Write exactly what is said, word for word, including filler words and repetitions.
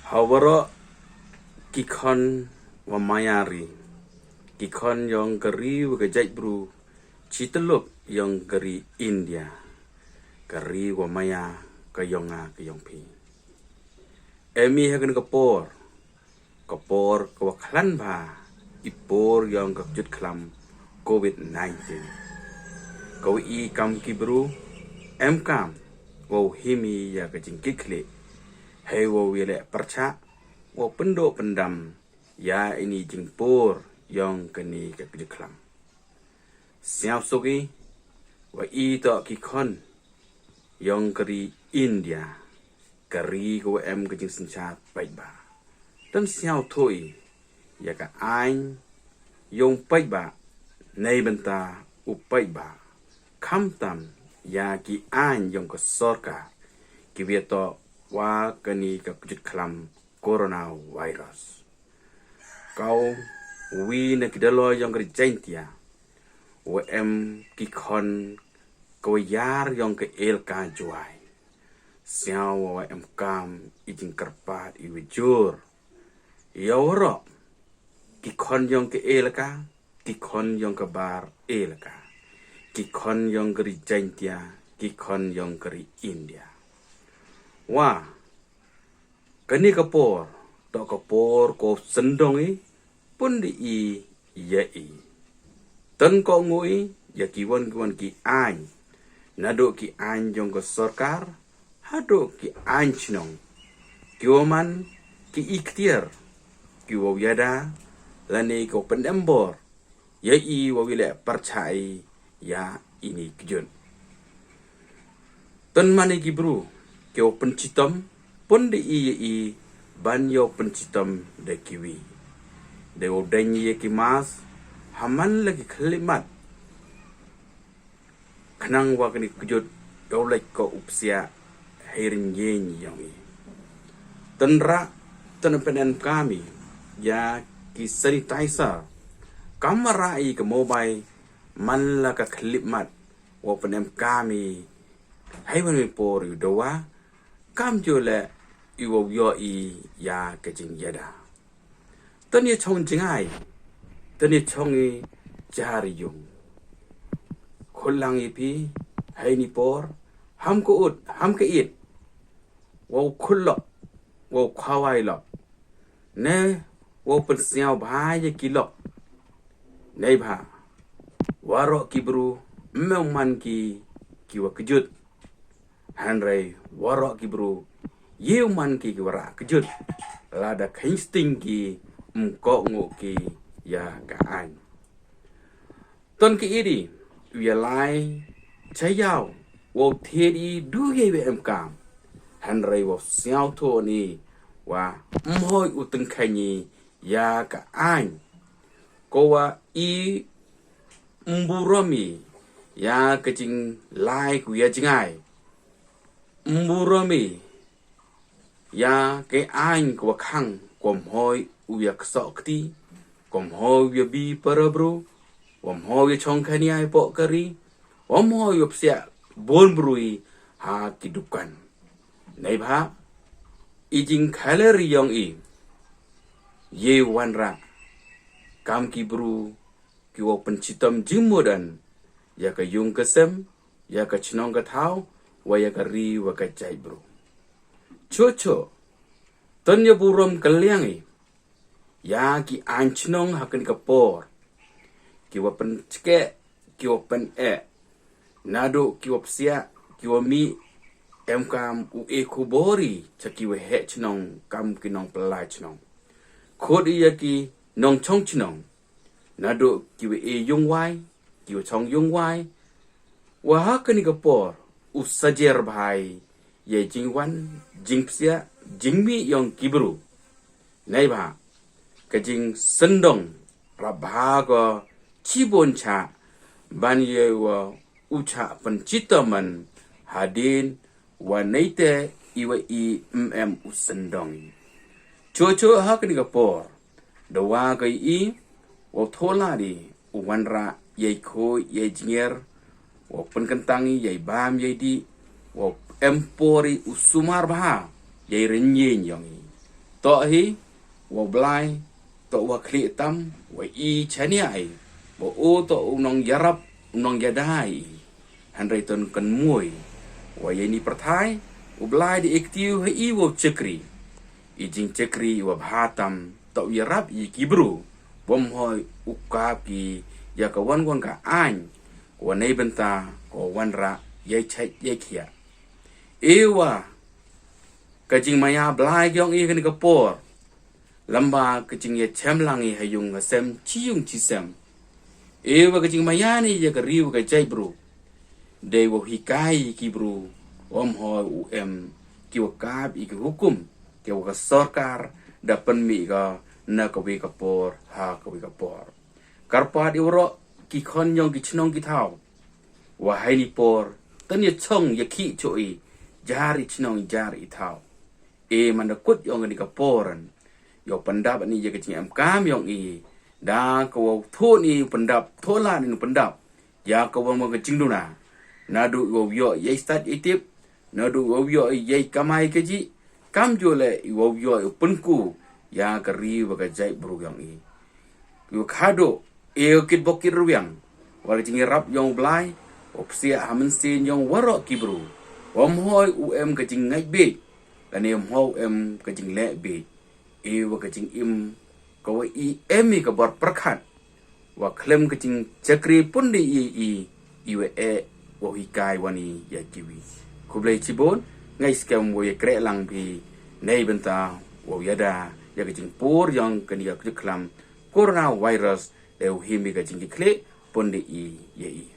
Ha waroh ki khon wa maya ri, ki khon yong ka ri wa ka jaitbru, chi tyllup yong ka ri India, ka ri wa maya ka yong nga ka yong phi. Em i ha kani ka por, ka por ka wa khlan bha i por yong ka kjut khlam covid nineteen. Ka wa i kam ki bru em kam wow him i ya ka jingkitkhlieh, hei wow yaleh pyrchah, wow pyndoh pyndam ya ini jingpur yong kani ka kjut khlam. Sñiawsuk i wa i toh ki khon yong ka ri India, ka ri ka wa em ka jingsynshar paidbah. Tang sñiawthuh i ya ka aiñ yong paidbah, neibynta u paidbah, khamtam ya ki aiñ yong ka sorkar ki wa yatoh wa kani ka kjut khlam coronavirus. Ka wi na ki daloi yong ka ri Jaintia, wa em ki khon ka wa yar yong ka elaka Jwai. Sñiaw wa em kam i jingkyrpad i wa jur ya waroh ki khon yong ka elaka, ki khon yong ka bar elaka, ki khon yong ka ri Jaintia, ki khon yong ka ri India. Wa kani ka por toh ka por ka syndong i, pynda i ya i. Tang kohnguh i ya ki wan ki wan ki aiñ, naduh ki aiñ yong ka sorkar haduh ki aiñ chnong, ki wa man ki ikhtiar ki wow yada lane ki wow pyndem bor ya i wow yaleh pyrchah i ya ini kjut. Tang man i ki bru ki wow pynchitom, pynda i ya i ban yow pynchitom da ki wi, da wow deng ya ki mask ha man la ki khyllipmat, khnang wa kani ka kjut yow lait ko u psiah hei ryngieñ yong i. Tang rah, tang pynemkam i ya ki sanitizer, kam wa rah i ka mobile man la ka khyllipmat, wow pynemkam i hei wan i por i dawa, kam jooh leh i wow yoh i ya ka jingyada. Tang ya chong jngai, tang ya chong i jar yung. Khut lang i phi hei ni por, ham ka ut, ham ka it, wow khut lok, wow khawai lok, ne wow pynsñiaw bha ya ki lok. Neibha waroh ki bru em man ki ki wa kjut, hynrei waroh ki bru ye man ki ki wa rah kjut, lada kheiñ sting ki, em kohnguh ki ya ka aiñ. Tang ki idi u yalai cha yaw, wow thied i du ye wa em kam, hynrei wow sñiawthuh i wa em hoi u tyngkheiñ i ya ka aiñ, ko wa i em burom i ya ka jinglai ka wa ya jngai, em burom i ya ka aiñ ka wa khang, ka wa em hoi u ya ksoh kti, ka wa em hoi u ya bi para bru, wa em hoi u ya chong khania i poh kari, wa em hoi u ya psiah bun bru i ha ki dukan. Neibha i jingkhaler yong i ye wanrah kam ki bru ki wow pynchitom jingmut ya ka yung ka sem, ya ka chnong ka thaw, wa ya ka ri wa ka jaitbru. Choh choh, tang ya burom kylliang i ya ki aiñ chnong ha kani ka por, ki wa pynchkeh, ki wa pyneh, naduh ki wa psiah, ki wa mih, em kam u e khubor i cha ki wa heh chnong, kam ki nongpynlai chnong, khut i ya ki nongchong chnong, naduh ki wa e yung wai, ki wa chong yung wai. Wa ha kani ka por u sajer bha i ya i jingwan, jingpsiah, jingmih yong ki bru. Neibha ka jingsyndong rap bha ko chibun chah, ban ye wa u chah pynchitom man hadien, wa neite i wa i em em u syndong i. Choh choh ha kani ka por, dawa ka i wow thoh lad i u wanrah ya i khuid ya i jngiar, wow pynkyntang i ya i bam ya i dih, wow em por i u sumar bha ya i ryngieñ yong i. Toh hi, wa u Blai, toh wa khlieh tam, wa i chaniah i, wa u toh u nongyarap, u nongyada i. Hynrei toh kynmoo i, wa ya ini pyrthai, u Blai da e kti u ha i wow chakri. I jingchakri wa bha tam, toh u yarap ya ki bru, wym hoi u kap ki ya ka wan wan ka aiñ, wa neibynta ka wanrah yei chait yei khiah. E wa ka jingmaya Blai yong i kani ka por, lamba ka jingyachemlang i ha yung ha sem chi yung chi sem. E wa ka jingmaya ni ya ka ri wa ka jaitbru, dei wow hikai ki bru, wym hoi u em ki wa kap i ki hukum ki wa ka sorkar da pynmih ka na ka wi ka por ha ka wi ka por. Kyrpad i waroh ki khon yong ki chnong ki thaw, wa ha ini por, toh ya chong ya khih cho i, jar i chnong jar i thaw. E man da kut yong kani ka por, yow pyndap ni ya ka jingemkam yong i, da ka wow thoh ni pyndap, thoh la ni pyndap ya ka wan wan ka jingduna. Naduh wow yoh yei stad yei tip, naduh wow yoh yei kamai ka ji, kamjooh le wow yoh u pynku ya ka ri wa ka jaitbru yong i. Yow khadooh e u kit bok kit rwiang, wa ka jingyarap yong u Blai, u psiah ha mynsiem yong waroh ki bru, wym hoi u em ka jingngeit beit, lane wym hoi u em ka jingleh beit. E wa ka jingim ka wa i em i ka bor pyrkhat, wa khlem ka jingchakri pynde i i, i wa e wow hikai wan i ya ki wi. Khublei chibun, ngai skhem wow yakreh lang phi neibynta wow yada ya ka jingpur yong kani ka khlam coronavirus, dei u him i ka jingkikhlieh pynde i ya i.